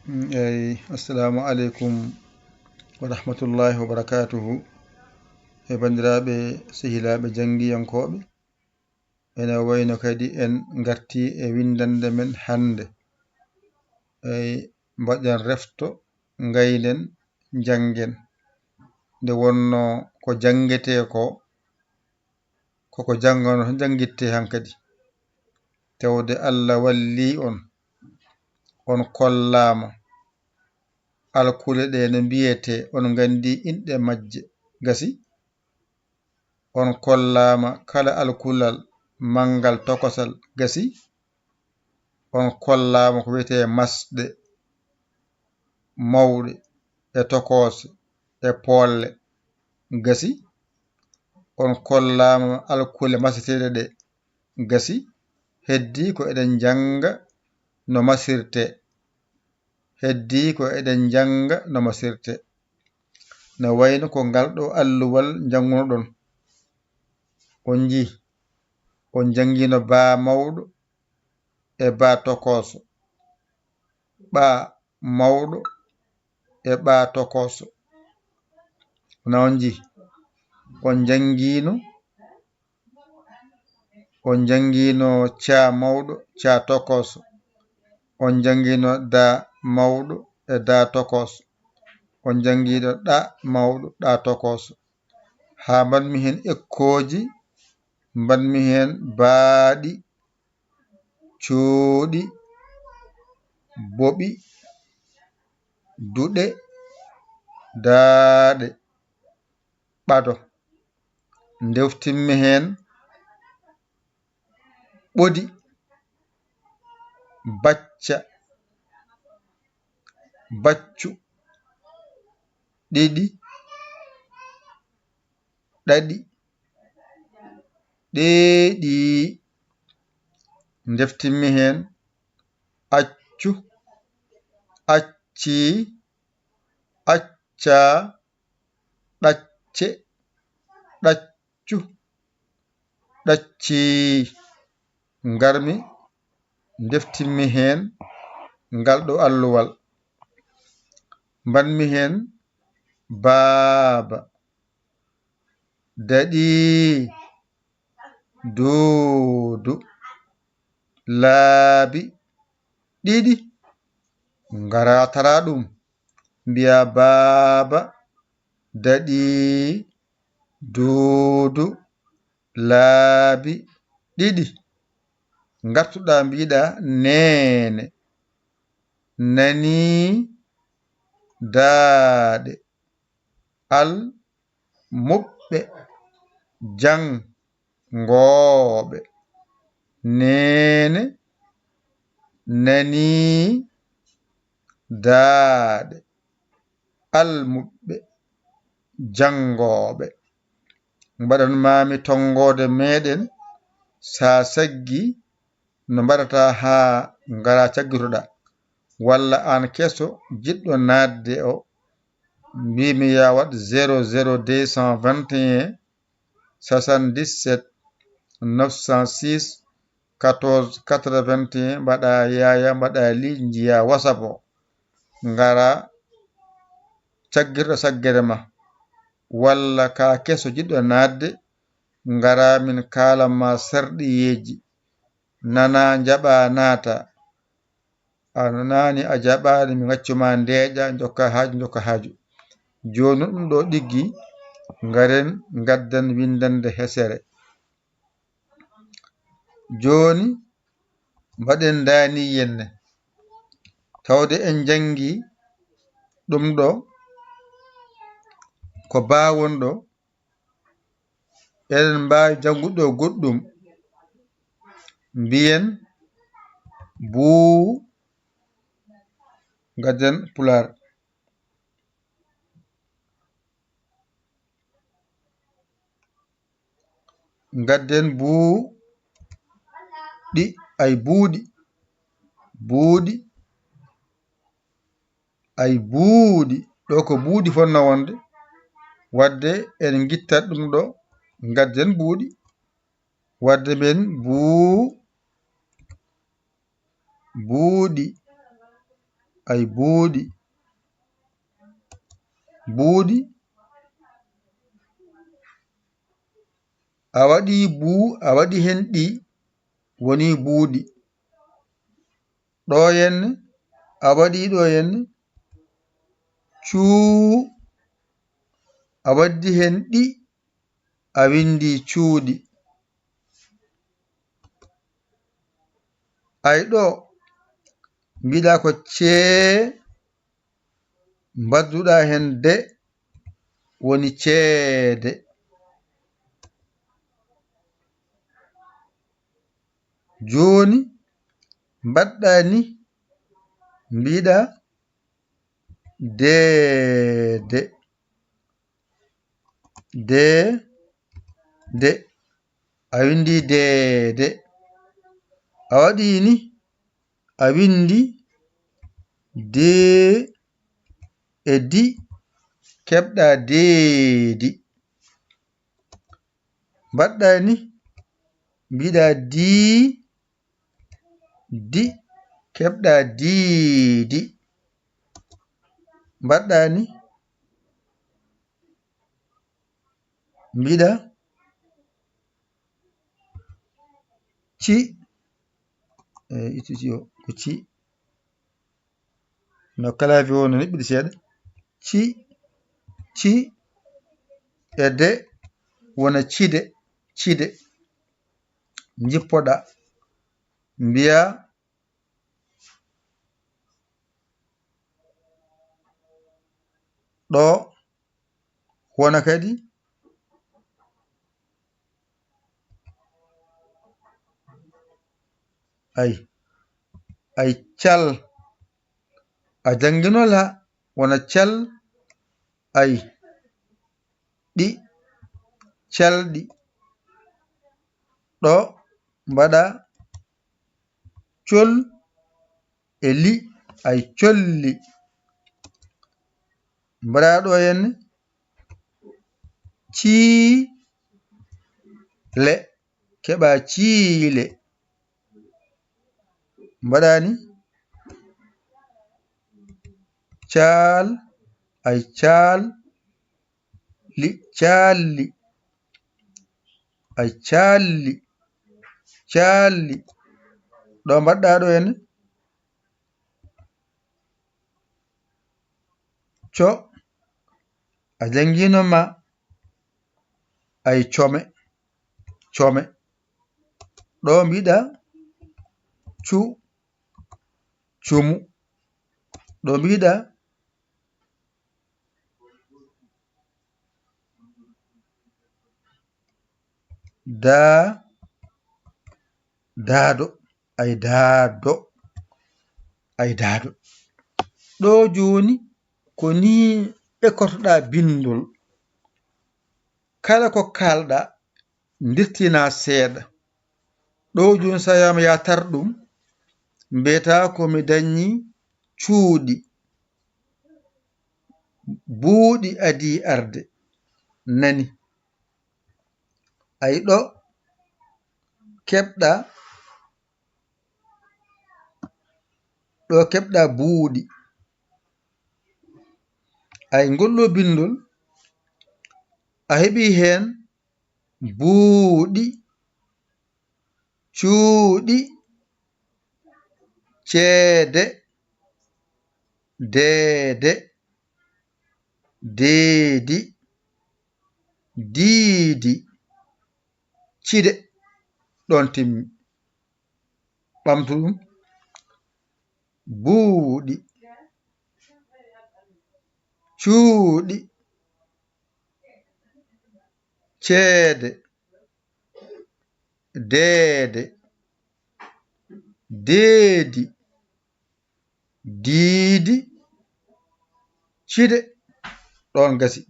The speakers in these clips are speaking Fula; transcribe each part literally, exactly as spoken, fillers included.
Mm, eyi, assalamu aleykum wa rahmatullahi wa barakatuhu. E banndiraaɓe, sehilaaɓe janngiyankooɓe, ene wayno kadi en ngartii e winndannde men hannde. Eyi, mbaɗen refto, ngaynen, njanngen. Nde wonnoo ko janngetee ko, koko janngano tan janngittee hankadi. Tewde Allah wallii on, on kollaama alkule ɗe no mbiyetee, on nganndi inɗe majje. Gasi? On kollaama kala alkulal manngal tokosal. Gasi? On kollaama ko wiyetee masɗe mawɗe e tokoose e poolle. Gasi? On kollaama alkule maseteeɗe ɗe. Gasi? Heddii ko eɗen njannga no masirtee. Heddii ko eɗen njannga no masirtee. No wayno ko ngal ɗo alluwal njanngunoɗon. On njii, on njanngiino baa mawɗo e baa tokooso, ɓaa mawɗo e ɓaa tokooso. Wona on njii, on njanngiino, on njanngiino caa mawɗo, caa tokooso. On njanngiino daa mawɗo e daa tokooso. On njanngiino ɗaa mawɗo, ɗaa tokooso. Haa mbaɗmi heen ekkooji, mbaɗmi heen baaɗi, cooɗi, boɓi, duɗe, daaɗe, ɓado. Ndeftinmi heen ɓodi, bacca, baccu, ɗiɗi, ɗaɗi, ɗeeɗi. Ndeftinmi heen accu, accii, accaa, ɗacce, ɗaccu, ɗaccii. Ngarmi, ndeftinmi heen ngal ɗo alluwal. Mbaɗmi heen baaba, daɗii, duudu, laabi ɗiɗi. Ngara tara ɗum, mbiya baaba, daɗii, duudu, laabi ɗiɗi. Ngartuɗaa mbiɗa neene, nanii, daaɗe, al, muɓɓe, janngooɓe, neene, nanii, daaɗe, almuɓɓe, janngooɓe. Mbaɗan maami tonngoode meeɗen, so a saggii, no mbaɗataa haa ngaraa caggitoɗaa? Walla aan keso jiɗɗo naatde o, mbiimi yaa waɗ zéro zéro deux cent vingt et un soixante-dix-sept neuf cent six quatorze quatre-vingt-un, mbaɗa yaaya, mbaɗa lii, njiya WhatsApp o, ngara caggirɗo saggere ma, walla ka keso jiɗɗo naatde, ngara min kaala ma sarɗiyeeji, nana njaɓa naata. A nanaani, a jaɓaani, mi ngaccu ma ndeeƴa, njokka haaju, njokka haaju. Jooni ɗum ɗo ɗiggi, ngaren ngadden winndannde hesere. Jooni mbaɗen ndaani yenne. Tawde en njanngi ɗum ɗo, ko baa won ɗo, eɗen mbaawi janngude ɗo goɗɗum. Mbiyen buu, ngadden Pulaar. Ngadden buu, ɗi, ay buuɗi, buuɗi, ay buuɗi. Ɗo ko buuɗi fotnoo wonde, wadde en ngittat ɗum ɗo, ngadden buuɗi. Wadde men buu, buuɗi, Ay buuɗi. Buuɗi. A waɗi buu, a waɗi hen ɗi, woni buuɗi. Ɗo henne, a waɗi ɗo henne, cuu, a waddi hen ɗi, a windi cuuɗi. Ay ɗo, mbiɗa ko cee, mbadduɗa hen de, woni ceede. Jooni, mbaɗɗa ni, mbiɗa deede. De, de. A windi deede. A waɗi ni, a windi dee e di, keɓɗa deedi. Mbaɗɗa ni, mbiɗa dii, di, keɓɗa diidi. Mbaɗɗa ni, mbiɗa ci, e, ittu ci o, ko ci. No kala fi wonno neɓɓiɗi seeɗa. Ci, ci, e de, wona cide, cide. Njippoɗa, mbiya, ɗo, wona kadi, ay, ay cal, a janngino la, wona cal, ay, ɗi, calɗi, ɗo, mbaɗa, col, e li, ay colli. Mbaɗa ɗo henne, ciile, keɓa ciile. Mbaɗa ni, caal, ay caal, li, caalli, ay caalli, caalli. Ɗo mbaɗɗa ɗo henne, co, a janngino ma, ay come, come. Ɗo mbiɗa cu, cumu. Ɗo mbiɗa daa, daado, ay daado, ay daado. Ɗo jooni ko ni ekkotoɗa bindol. Kala ko kaalɗa, ndirtina seeɗa. Ɗo jooni so wiyaama ya tar ɗum, mbiyata ko mi dañi cuuɗi. Buuɗi adii arde, nani. Ay ɗo keɓɗa, ɗo keɓɗa buuɗi. Ay ngol ɗo bindol, a heɓi heen buuɗi, cuuɗi, ceede, deede, deedi, diidi, cide. Ɗon timmi. Ɓamtu ɗum. Buuɗi, cuuɗi, ceede, deede, deedi, diidi, cide. Ɗon gasi.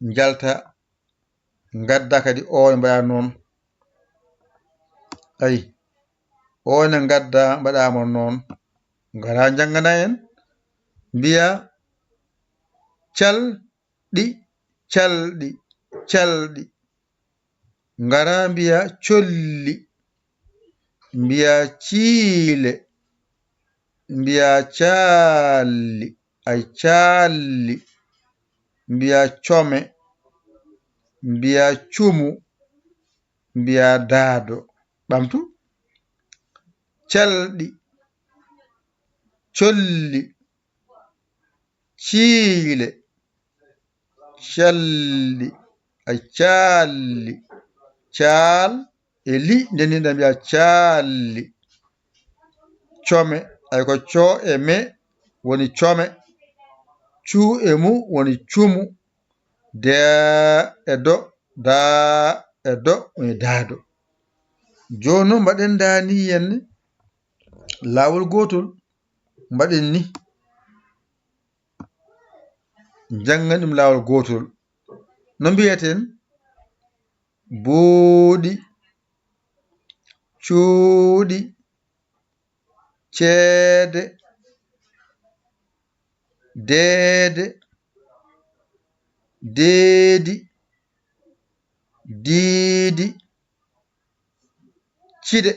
Njalta, ngadda kadi o ne mbaɗa noon. Ay, o ne ngadda mbaɗaama noon. Ngara njanngana en, mbiya calɗi, calɗi, calɗi. Ngara mbiya colli, mbiya ciile, mbiyaa caalli, ay caalli, mbiyaa come, mbiyaa cumu, mbiyaa daado. Ɓamtu. Calɗi, colli, ciile, calli, ay caalli, caal e li, nden ni ɗa mbiya caalli. Come, ay ko coo e me woni come, cuu e mu woni cumu, dee e do, daa e do woni daado. Jooni noon mbaɗen ndaa ni henne laawol gootol, mbaɗen ni. Njanngan ɗum laawol gootol. No mbiyaten? Buuɗi, cuuɗi, ceede, deede, deedi, diidi, ciɗe,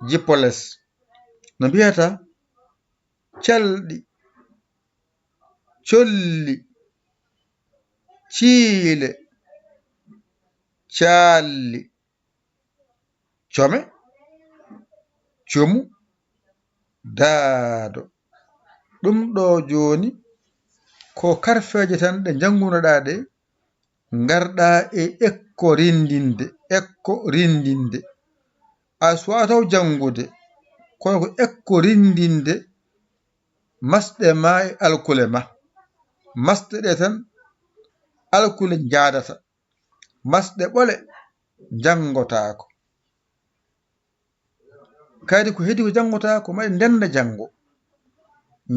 jippo les. No mbiyata? Calɗi, colli, ciile, caalli, come, cumu, daado. Ɗum ɗo jooni ko karfeeje tan ɗe njanngunoɗaa ɗe, ngarɗaa e ekko rinndinde, ekko rinndinde. A suwaa taw janngude, kono ko ekko rinndinde masɗe ma e alkule ma. Masɗe ɗe tan alkule njaadata. Masɗe ɓole njanngotaako. Kadi ko heedi ko njanngotaako, maɗe ndennda janngo.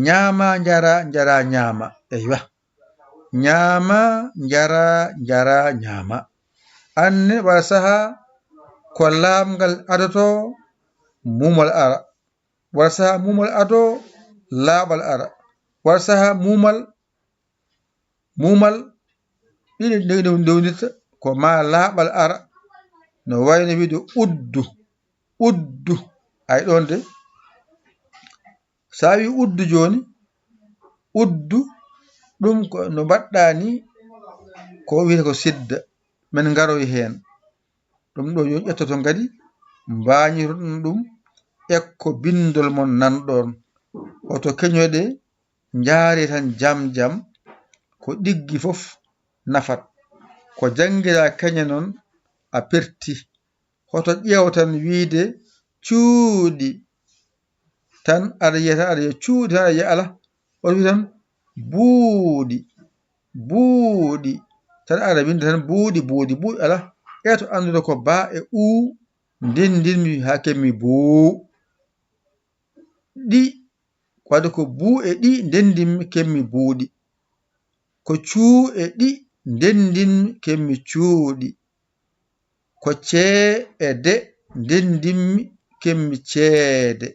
Ñaama, njara, njara, ñaama. Eywa. Ñaama, njara, njara, ñaama. Anne, wara saha ko laamngal adoto, mumal ara. Wara saha mumal ado, laaɓal ara. Wara saha mumal, mumal, ɗiɗi nde-, nde-, ndewndirta ko ma laaɓal ara. No wayno wiide uddu, uddu. Ay ɗon de. So a wi uddu jooni, uddu, ɗum ko no mbaɗɗaa ni, ko wiyete ko sidda. Men ngaroy heen. Ɗum ɗo yo ƴettoto ngadi, mbaañiroɗon ɗum, ekko binndol mon nanɗon. Oto keñoɗe njaare tan jam jam, ko ɗiggi fof nafat. Ko janngiraa keñe noon a perti. Hoto ƴeew tan wiide cuuɗi, tan aɗa yiya tan, aɗa yiya cuuɗi tan, aɗa yiya alaa. Oto wi tan buuɗi, buuɗi, tan aɗa winnda tan buuɗi, buuɗi, buuɗi alaa. Eto anndude ko baa e uu ndenndinmi haa keɓmi buu. Ɗi, waɗde ko buu e ɗi ndenndinmi keɓmi buuɗi. Ko cuu e ɗi ndenndinmi keɓmi cuuɗi. Ko cee e de ndenndinmi keɓmi ceede.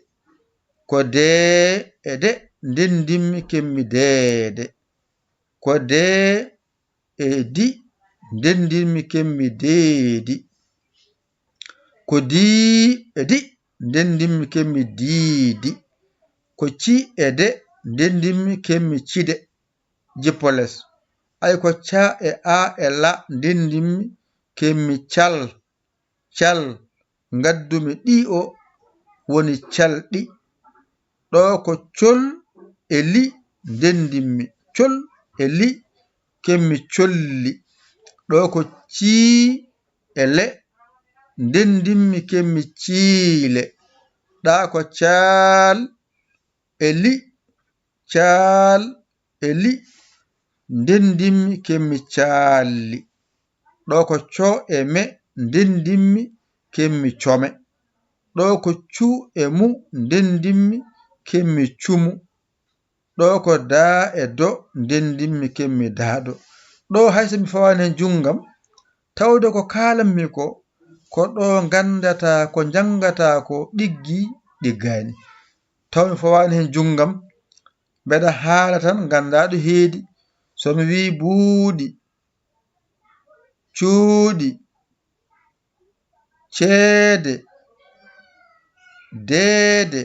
Ko dee e de ndenndinmi keɓmi deede. Ko dee e di ndenndinmi keɓmi deedi. Ko dii e di ndenndinmi keɓmi diidi. Ko ci e de ndenndinmi keɓmi cide. Jippo les. Ay ko ca e a e la ndenndinmi keɓmi cal, cal. Ngaddumi ɗi o woni calɗi. Ɗo ko col e li ndenndinmi. Col e li keɓmi colli. Ɗo ko cii e le ndenndinmi keɓmi ciile. Ɗa ko caal e li, caal e li ndenndinmi keɓmi caalli. Ɗo ko co e me ndenndinmi keɓmi come. Ɗo ko cu e mu ndenndinmi keɓmi cumu. Ɗo ko daa e do ndenndinmi keɓmi daado. Ɗo hay so mi fawaani heen junngam, tawde ko kaalanmi ko, ko ɗo nganndata ko njanngataa ko ɗiggi ɗiggaani. Taw mi fawaani heen junngam, mbeɗa haala tan nganndaa ɗo heedi. So mi wii buuɗi, cuuɗi, ceede, deede,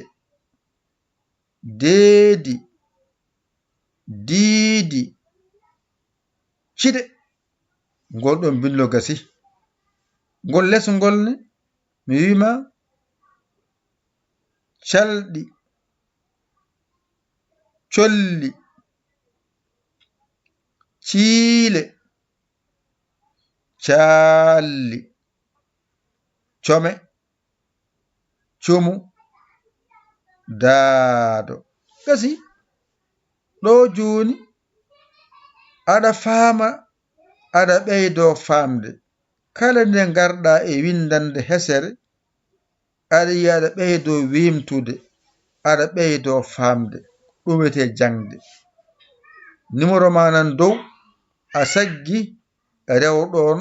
deedi, diidi, cide. Ngol ɗon binndol gasi. Ngol lesngol ne, mi wiima calɗi, colli, ciile, caalli, come, cumu, daado. Gasi. Ɗo jooni, aɗa faama, aɗa ɓeydoo faamde. Kala nde ngarɗaa e winndande hesere, aɗa yiya aɗa ɓeydoo wiimtude, aɗa ɓeydoo faamde. Ɗum wiyetee jaŋde. Numéro ma nan dow, a saggi, rewɗon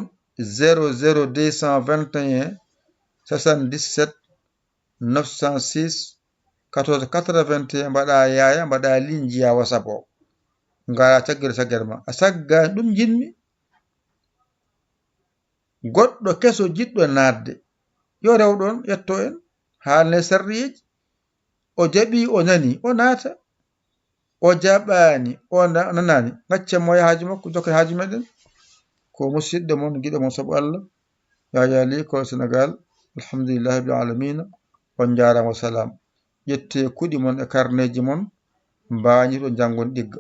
zéro zéro deux cent vingt et un soixante-dix-sept neuf cent six quatorze quatre-vingt et un, mbaɗa yaaya, mbaɗa ligne, njiya WhatsApp o. Ngara caggere caggere ma. A saggaani ɗum njiɗmi. Goɗɗo keso jiɗɗo naatde, yo rew ɗon, yetto en, haalne sarɗiyeeji. O jaɓi, o nani, o naata. O jaɓaani, o na-, nanaani, gaccen mo yaha haaju makko, jokken haaju meɗen. Ko musiɗɗo mon, giɗo mon sabu Allah, Yaya Ly, ko Senegal. Alhamdulillahi rabbil alamina. On njaaraama, wa salaam. Ƴettee kuɗi mon e karneeji mon, mbaañirɗon, janngon ɗigga.